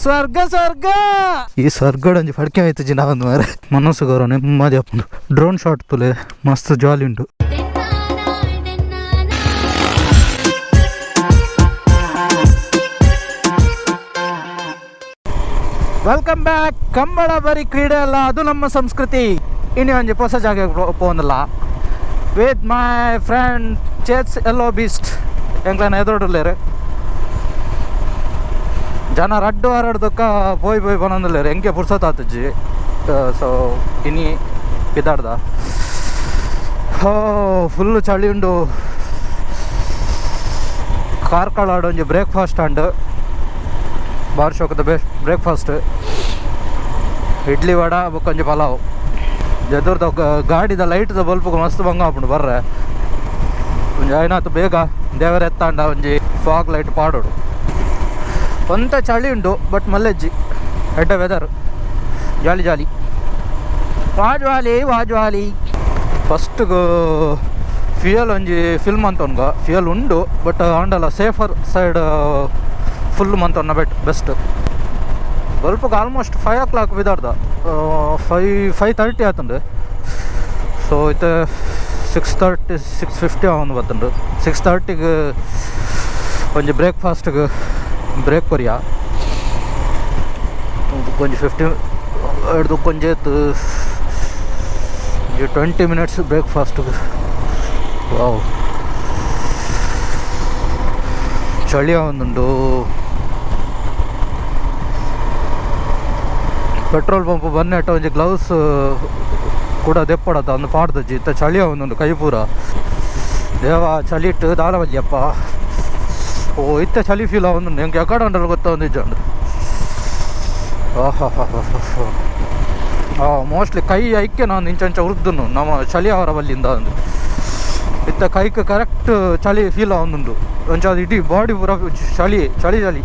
ಸ್ವರ್ಗ ಸ್ವರ್ಗ ಈ ಸ್ವರ್ಗಡೊಂಜಿ ಫಡ್ಕೆ ಆಯ್ತು ಜಿನ ಒಂದು ಮಾರೆ ಮನಸ್ಸು ಗೌರವ ನೆಮ್ಮದಿ ಆಪುಂಡು. ಡ್ರೋನ್ ಶಾಟ್ ತುಲೆ ಮಸ್ತ್ ಜಾಲಿ ಉಂಟು. Welcome back. Kambala ಬರಿ ಕ್ರೀಡೆ ಅಲ್ಲ, ಅದು ನಮ್ಮ ಸಂಸ್ಕೃತಿ. ಇನ್ನು ಒಂಜಿ ಹೊಸ ಜಾಗ ಪೋಂದಲ್ಲ with my friend chase yellow beast. ಎಂಕ್ಲನ ಎದುರುಡುಲ್ಲೇರು ಜನ ರಡ್ಡು ಹರಡ್ದಕ್ಕ ಪೋಯ್ ಪೋಯ್ ಬನೊಂದುಲ್ಲೇರು. ಎಂಕೆ ಪುರ್ಸತ್ ಆತುಜಿ. ಸೊ ಇನಿ ಪಿದಾಡ್ದ. ಹೋ, ಫುಲ್ ಚಳಿ ಉಂಡು. ಕಾರ್ಕಳ ಒಂಜಿ ಬ್ರೇಕ್ಫಾಸ್ಟ್ ಅಂಡ್ ಬಾರಿ ಶೋಕದ ಬೆಸ್ಟ್ ಬ್ರೇಕ್ಫಾಸ್ಟ್. ಇಡ್ಲಿ ವಡ ಬೊಕ್ಕೊಂಜಿ ಪಲಾವ್. ಎದುರ್ದ ಗಾಡಿದ ಲೈಟ್ದ ಬಲ್ಪುಗು ಮಸ್ತ್ ಬಂಗ ಆಪುಂಡು ಬರ್ರೆ. ಒಂಜಿ ಐನಾತ್ ಬೇಗ ದೇವರ ಎತ್ತಾಂಡ ಒಂಜಿ ಫಾಗ್ ಲೈಟ್ ಪಾಡೋಡು. ಒಂತ ಚಳಿ ಉಂಟು, ಬಟ್ ಮಲ್ಲೆಜ್ಜಿ ಎಡ್ಡ ವೆದರ್. ಜಾಲಿ ಜಾಲಿ ವಾಜ್ವಾಲಿ ವಾಜ್ವಾಲಿ. ಫಸ್ಟ್ ಫ್ಯೂಯಲ್ ಒಂಜಿ ಫಿಲ್ ಮಂತೊನ್ಗ. ಫ್ಯೂಯಲ್ ಉಂಡು, ಬಟ್ ಆಂಡಲ ಸೇಫರ್ ಸೈಡ್ ಫುಲ್ ಮಂತೊನ್ನ ಬೆಸ್ಟ್. ಬಲ್ಪುಗೆ ಆಲ್ಮೋಸ್ಟ್ 5 ಓ ಕ್ಲಾಕ್ ಬಿದಾಡ್ದ. 5, 5:30 ಆತುಂಡು. ಸೊ ಇತ್ತೆ 6:30, 6:50 ಆವೊಂದು ಬತ್ತುಂಡು. 6:30ಗೆ ಒಂಜಿ ಬ್ರೇಕ್ಫಾಸ್ಟ್ಗೆ ಬ್ರೇಕ್ ಕೊರಿಯ. ಒಂಜಿ 50 ಹಿಡ್ದು ಕೊಂಜಿ ಒಂಜಿ 20 ಮಿನಿಟ್ಸ್ ಬ್ರೇಕ್ಫಾಸ್ಟ್ಗೆ. ವಾವ್, ಚಳಿ ಒಂದುಂಡು. ಪೆಟ್ರೋಲ್ ಪಂಪ್ ಬನ್ನೆಟ್ಟ ಒಂಜಿ ಗ್ಲೌಸ್ ಕೂಡ ದೆಪ್ಪಡತ್ತ ಒಂದು ಪಾಡ್ದಜ್ಜಿ. ಇತ್ತ ಚಳಿ ಒಂದುಂಡು ಕೈ ಪೂರ. ದೇವ, ಚಳಿ ಇಟ್ಟು ದಾಲ ಬಲ್ಲಿಯಪ್ಪ. ಓ, ಇತ್ತ ಚಳಿ ಫೀಲ್ ಆವೊಂದುಂಡು. ಎಂಕ್ ಎಕಡೆ ಉಂಡಲ್ಲ ಗೊತ್ತ ಇಜ್ಜಂಡು. ಮೋಸ್ಟ್ಲಿ ಕೈ ಐಕ್ಕೆ ನಾನು ಇಂಚಂಚ ಉರ್ದುನು ನಮ್ಮ ಚಳಿ ಅವರ ಬಲ್ಲಿಂದ ಒಂದು. ಇತ್ತ ಕೈಕ್ ಕರೆಕ್ಟ್ ಚಳಿ ಫೀಲ್ ಆವೊಂದುಂಡು. ಒಂಚ ಅದು ಇಡೀ ಬಾಡಿ ಪೂರ ಚಳಿ ಚಳಿ ಚಳಿ.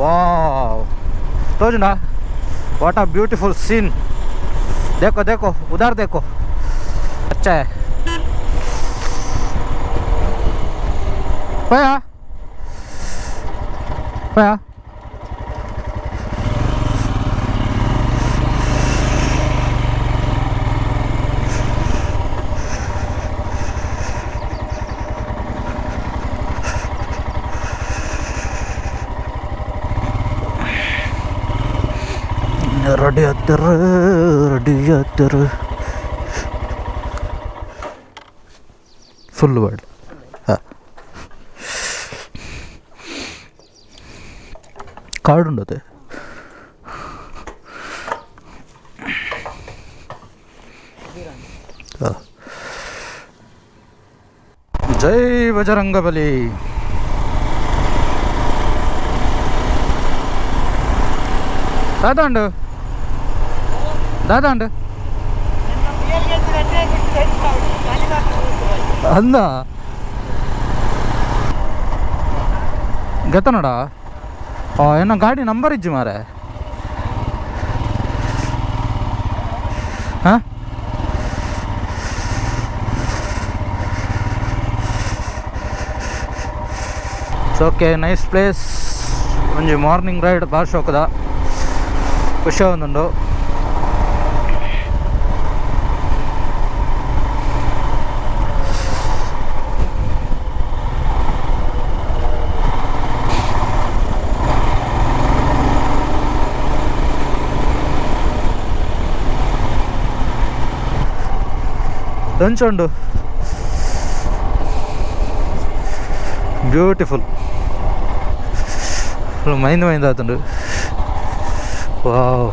ವಾವ್, ತೋಜುಂಡಾ? What a beautiful scene. देखो देखो, उधर देखो. अच्छा है. पया पया. ರೆಡಿ ಆಗ್ತಾರ, ರೆಡಿ ಆಗ್ತಾರ. Full word. ಹಾಂ, ಕಾರ್ಡ್ ಉಂಡತೆ. ಜೈ ಬಜರಂಗ ಬಲಿ. ದಾದಾಂಡು ದಾದಾಂಡು ಅಂದ ಗೆತ್ತನಡ. ಏನೋ ಗಾಡಿ ನಂಬರ್ ಇಜ್ಜಿ ಮಾರೆ. ಹಾಂ, it's okay, nice place. ಒಂಜಿ ಮಾರ್ನಿಂಗ್ ರೈಡ್ ಭಾಳ ಶೋಕದ, ಖುಷಿ ಒಂದುಂಡು. ಎಂಚುಂಡು? ಬ್ಯೂಟಿಫುಲ್. ಮೈಂದ್ ಮೈಂದ್ ಆತುಂಡು. ವಾವ್,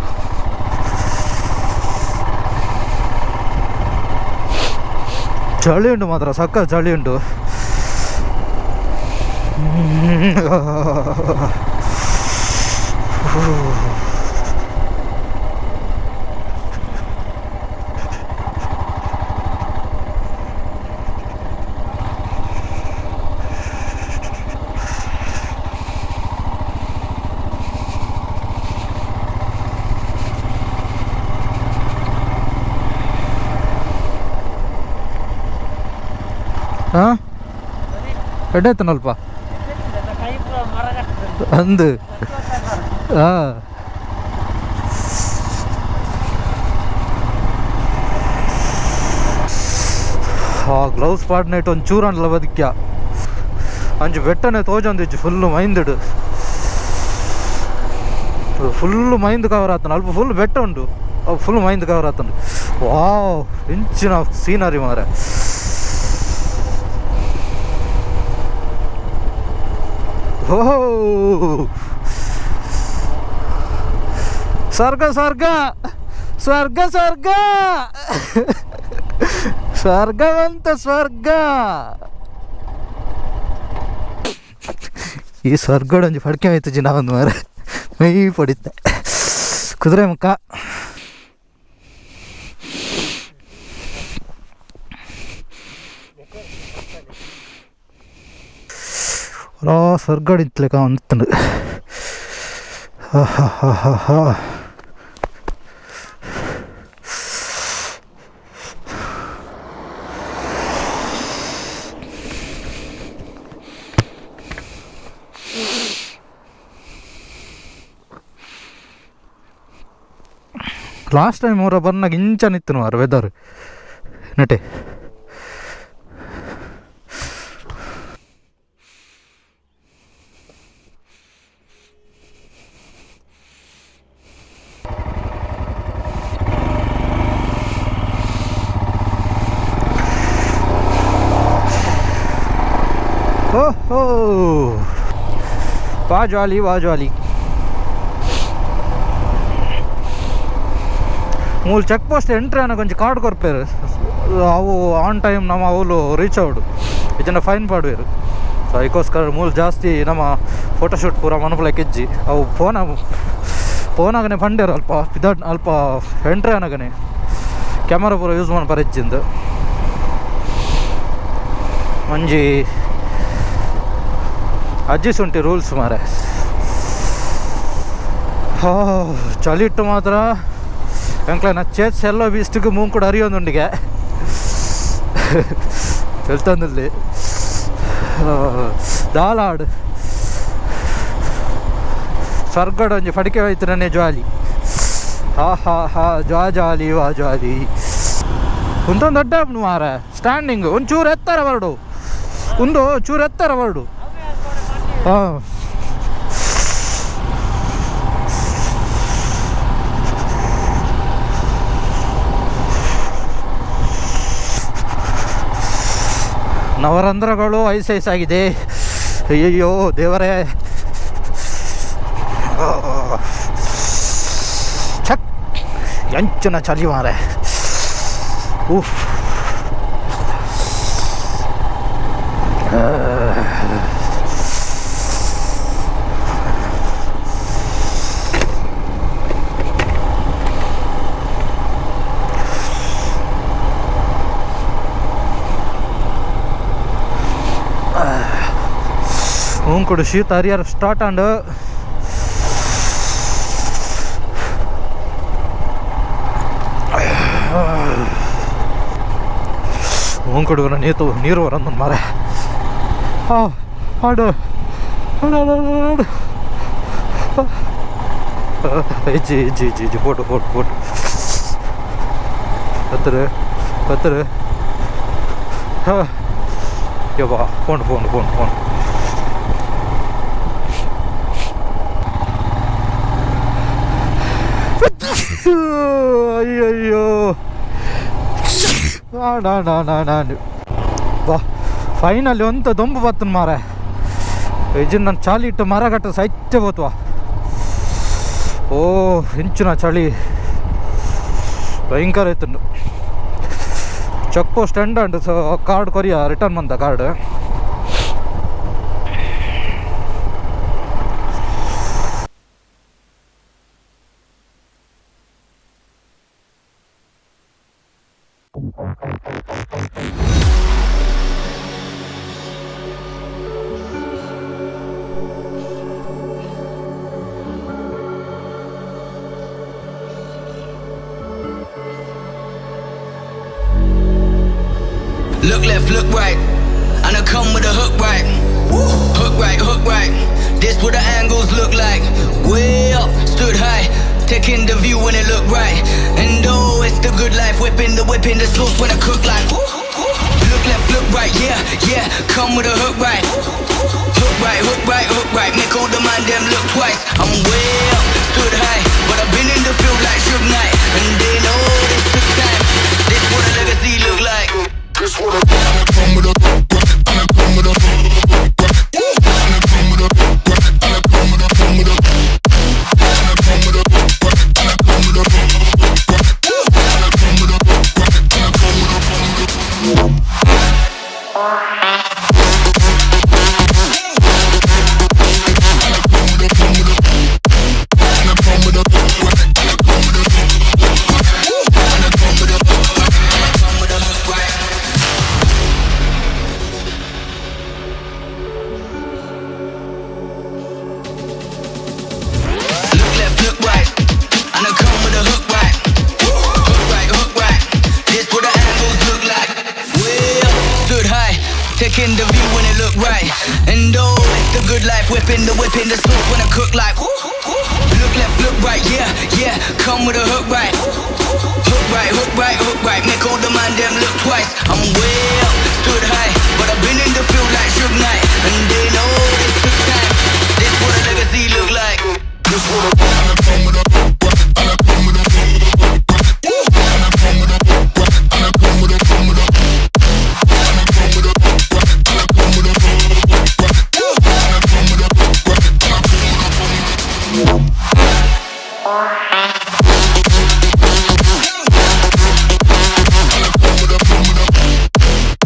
ಚಳಿ ಉಂಟು ಮಾತ್ರ, ಸಕ್ಕ ಚಳಿ ಉಂಟು. ಹಾಂ, ಎಡ್ಡೆ ಆಯ್ತನಲ್ಪ. ಅಂದು. ಹಾಂ, ಆ ಗ್ಲೌಸ್ ಪಾಡ್ನೈಟ್ ಒಂದು ಚೂರು ಅಂಡ್ಲ ಬದುಕ್ಯ. ಅಂಚು ಬೆಟ್ಟನೆ ತೋಜೊಂದಿಜ್ಜಿ, ಫುಲ್ಲು ಮೈಂದಿಡು, ಫುಲ್ಲು ಮೈಂದ್ ಕವರ್ ಆತನ. ಅಲ್ಪ ಫುಲ್ ಬೆಟ್ಟ ಉಂಟು, ಅವು ಫುಲ್ ಮೈಂದ್ ಕವರ್ ಆತಂಡು. ವಾವ್, ಇಂಚಿನ ಸೀನರಿ ಮಾರೆ. ಓಹೋ, ಸ್ವರ್ಗ ಸ್ವರ್ಗ ಸ್ವರ್ಗ ಸ್ವರ್ಗ ಸ್ವರ್ಗವಂತ ಸ್ವರ್ಗ. ಈ ಸ್ವರ್ಗಡೊಂಜಿ ಫಡ್ಕೆ ಆಯ್ತು ಜಿನ ಒಂದು ಮಾರೆ, ಮೈ ಪಡಿತೆ ಕುದುರೆ ಮುಖ. ಸ್ವರ್ಗಡಿತ್ಲೆಕ ಒಂದುತ್ತಂಡು. ಹಾ ಹಾ ಹಾ ಹಾ. ಲಾಸ್ಟ್ ಟೈಮ್ ಅವರ ಬರ್ನಾಗ ಇಂಚನಿತ್ತು ಮಾರ ವೆದರ್ ನಟೆ. ಓಹೋ, ವಾ ಜಾಲಿ ವಾ ಜಾಲಿ. ಮೂಲು ಚೆಕ್ ಪೋಸ್ಟ್ ಎಂಟ್ರಿ ಆನ ಕೊಂಚ ಕಾರ್ಡ್ ಕೊರ್ಪೇರು. ಅವು ಆನ್ ಟೈಮ್ ನಮ್ಮ ಅವುಲು ರೀಚ್ ಆವಡು, ಇಜ್ಜಂಡ ಫೈನ್ ಪಾಡುವೆರು. ಸೊ ಅದಕ್ಕೋಸ್ಕರ ಮೂಲು ಜಾಸ್ತಿ ನಮ್ಮ ಫೋಟೋಶೂಟ್ ಪೂರ ಮನಪುಲಕ್ಕೆ ಇಜ್ಜಿ. ಅವು ಫೋನ ಫೋನಾಗನೆ ಪಂಡೇರು ಅಲ್ಪ ಪಿದ ಅಲ್ಪ ಎಂಟ್ರಿ ಆನಗನೆ ಕ್ಯಾಮರಾ ಪೂರ ಯೂಸ್ ಮನ್ಪರೆ ಇಜ್ಜಿಂದು. ಒಂಜಿ ಅಜ್ಜಿ ಸುಂಟಿ ರೂಲ್ಸ್ ಮಾರೆ. ಚಳಿ ಇಟ್ಟು ಮಾತ್ರ ಎಂಕ್ಲೆನ ಚೇಚ್ ಎಲ್ಲೋ ಬೀಸ್ಟಿಗೆ ಮೂಂಕುಡು ಅರಿಯೊಂದುಂಡಿಗೆ ಚಲ್ತಂದಲ್ಲಿ ದಾಲಾಡು. ಸ್ವರ್ಗಡ ಒಂಜಿ ಫಡಿಕೆ ಹೋಯ್ತು ಜಾಲಿ. ಹಾ ಹಾ ಹಾ, ಜ್ವಾ ಜಾಲಿ ವಾ ಜಾಲಿ. ಉಂದೊಂದು ದೊಡ್ಡ ಮಾರ ಸ್ಟ್ಯಾಂಡಿಂಗ್. ಒಂದು ಚೂರು ಎತ್ತರ ಬರಡು, ಒಂದು ಚೂರು ಎತ್ತರ ಬರಡು. ಹಾಂ, ನವರಂಧ್ರಗಳು ಐಸ್ ಐಸ್ ಆಗಿದೆ. ಅಯ್ಯಯ್ಯೋ ದೇವರೇ. ಚಕ್ ಎಂಚಿನ ಚಳಿ ಮಾರೆ. ಉಫ್. ಮೂಂಕುಡು ಶೀತ ಹರಿಯರ್ ಸ್ಟಾರ್ಟ್ ಆಂಡ್. ಮೂಂಕುಡು ನೀತು ನೀರು ಬರಂದು ಮಾರೆ. ಹಾಂ, ಆಡು ಆಡು ಆಡು. ಇಜ್ಜಿ ಇಜ್ಜಿ ಇಜ್ಜಿ ಇಜ್ಜಿ. Photo photo photo. ಹತ್ತಿರ ಹತ್ತಿರ. ಹಾಂ, ಯವ್ವ, phone phone phone phone. ಅಯ್ಯಯ್ಯೋ, ನಾನು ಬಾ. ಫೈನಲಿ ಒಂತ ದೊಂಬು ಬತ್ತನ ಮಾರೆ. ಇಜಿನ್ ನಾನು ಚಾಲಿ ಇಟ್ಟು ಮರಗಟ್ಟ ಸೈತ್ಯ ಬೋತ್ವಾ. ಓ, ಇಂಚಿನ ಚಳಿ ಭಯಂಕರ ಇತ್ತು. ಚೆಕ್ ಪೋಸ್ಟ್ ಎಂಡ್ ಅಂಡ್ ಸೊ ಕಾರ್ಡ್ ಕೊರಿಯ, ರಿಟರ್ನ್ ಬಂದ card. Look left, look right, and I come with a hook right. Hook right, hook right. This what the angles look like. Way up, stood high, taking the view when it look right. And oh, it's the good life, whipping the sauce when I cook like. Look left, look right, yeah, yeah. Come with a hook right, hook right, hook right, hook right. Make all the man them look twice. I'm way up, stood high, but I've been in the field like Suge Knight. And they know this took time. This what a legacy look like. This what I come with a and I come with a and I come with a and I come with a come with a and I come with a and I come with a and I come with a and I come with a come with a. And I come with a come with a and I come with a and I come with a and I come with a And I come with a hook right. Look left, look right, and I come with a hook right. Hook right, hook right. This what the angles look like. Way up, stood high, taking the view when it look right. And oh, it's the good life, whipping the sauce when I cook like. Look left, look right, yeah, yeah. Come with a hook right. Hook right, hook right, hook right. Make all the man them look twice. I'm way up, stood high, but I've been in the field like Suge Knight. And they know this took time. This what a legacy look like. This what I and I come with a and I come with a and I come with a and I come with a come with a and I come with a and I come with a and I come with a and I come with a come with a.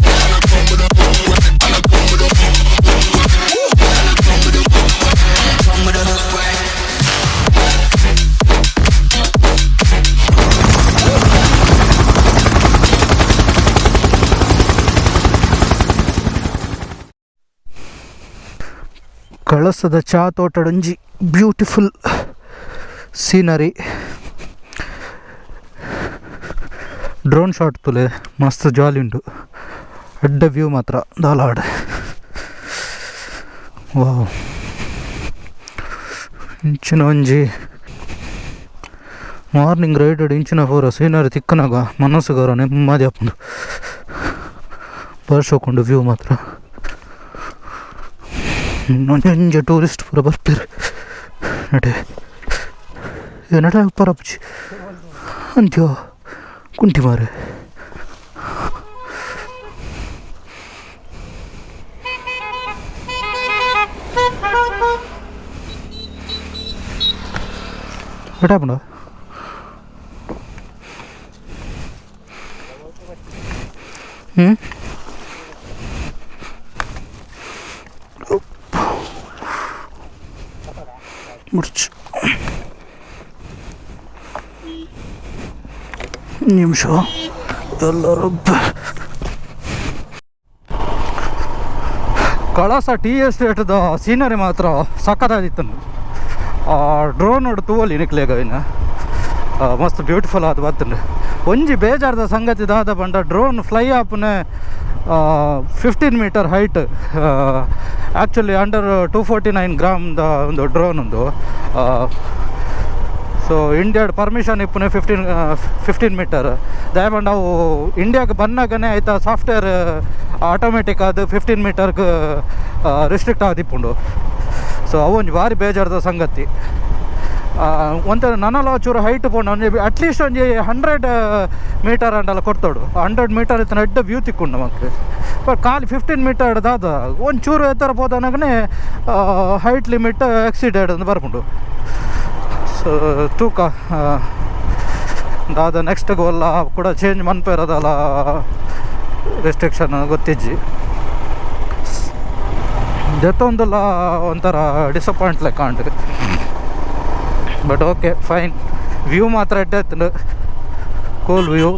And I come with a come with a and I come with a and I come with a and I come with a And I come with a hook right. ಕಳಸದ ಚಾ ತೋಟಡೊಂಜಿ beautiful scenery. Drone shot ತುಲೆ ಮಸ್ತ್ ಜಾಲಿ ಉಂಟು. ಅಡ್ಡ view ಮಾತ್ರ ದಾಲಾಡ್. ವಾವ್, ಇಂಚಿನ ಒಂಜಿ morning ride ಇಂಚಿನ ಪೂರ ಸೀನರಿ ತಿಕ್ಕನಾಗ ಮನಸ್ಸುಗಾರ ನೆಮ್ಮದಿ ಆಪುಂಡು. ಬರ್ಸೋಕೊಂಡು ವ್ಯೂ ಮಾತ್ರ. ಒಂಜೊಂಜಿ ಟೂರಿಸ್ಟ್ ಪೂರ ಬರ್ಪೆರ್ ನಡೆ ನಡೆ ಪರಪುಜಿ ಅಂತ್ಯೋ ಕುಂಟಿ ಮಾರೆ. ಎಟಾಪುಂಡ ಹ್ಞೂ ಮುರ್ಚು ನಿಮಿಷ ಎಲ್ಲರೂ. ಕಳಸ ಟೀ ಎಸ್ಟೇಟ್ದ ಸೀನರಿ ಮಾತ್ರ ಸಖತ್ತಾದಿತ್ತು. ಡ್ರೋನ್ ನೋಡು ತೂವಲ್ಲಿ ನಿಕ್ಲೇಗ ಇನ್ನು ಮಸ್ತ್ ಬ್ಯೂಟಿಫುಲ್ ಆದ್ ಬತ್ತುಂಡು. ಒಂಜಿ ಬೇಜಾರದ ಸಂಗತಿ ದಾದ ಪಂಡ ಡ್ರೋನ್ ಫ್ಲೈ ಆಪುನೆ 15 metre height, actually under 249 ಗ್ರಾಮ್ದ ಒಂದು ಡ್ರೋನ್ ಒಂದು. ಸೊ ಇಂಡಿಯಾಡ್ ಪರ್ಮಿಷನ್ ಇಪ್ಪುನೆ 15 ಮೀಟರ್. ದಯಪಂಡ ಅವು ಇಂಡಿಯಾಗೆ ಬನ್ನಾಗನೇ ಆಯ್ತಾ ಸಾಫ್ಟ್ವೇರ್ ಆಟೋಮೆಟಿಕ್ ಅದು 15 ಮೀಟರ್ಗೆ ರಿಸ್ಟ್ರಿಕ್ಟ್ ಆದಿಪ್ಪುಂಡು. ಸೊ ಅವು ಒಂಜಿ ಭಾರಿ ಬೇಜಾರದ ಸಂಗತಿ. ಒಂಥರ ನನಲ ಚೂರು ಹೈಟ್ ಪೋಂಡ ಒಂಜಿ ಅಟ್ಲೀಸ್ಟ್ ಒಂಜಿ 100 ಮೀಟರ್ ಅಂಡಲ ಕೊಡ್ತೋಡು. 100 ಮೀಟರ್ ಇತ್ತಿನ ಎಡ್ಡೆ ವ್ಯೂ ತಿಕ್ಕೊಂಡು ನಮಕ್. ಬಟ್ ಖಾಲಿ 15 ಮೀಟರ್ ದಾದ ಒಂಚೂರು ಎತ್ತರ ಪೋದನಗನೆ ಹೈಟ್ ಲಿಮಿಟ್ ಎಕ್ಸಿಡೆಡ್ ಅಂತ ಬರ್ಪುಂಡು. ಸೊ ತೂಕ ದಾದ ನೆಕ್ಸ್ಟ್ ಗೋಲ್ಲ ಕೂಡ ಚೇಂಜ್ ಮನ್ಪೇರದಲ್ಲ ರೆಸ್ಟ್ರಿಕ್ಷನ್ ಗೊತ್ತಿಜ್ಜಿ. ಜೊತ್ತೊಂದುಲ ಒಂಥರ ಡಿಸಪಾಯಿಂಟ್ ಲೆಕ್ಕ ಉಂಟು. ಬಟ್ ಓಕೆ ಫೈನ್, ವ್ಯೂ ಮಾತ್ರ ಎಡ್ಡೆ ಕೂಲ್ ವ್ಯೂ.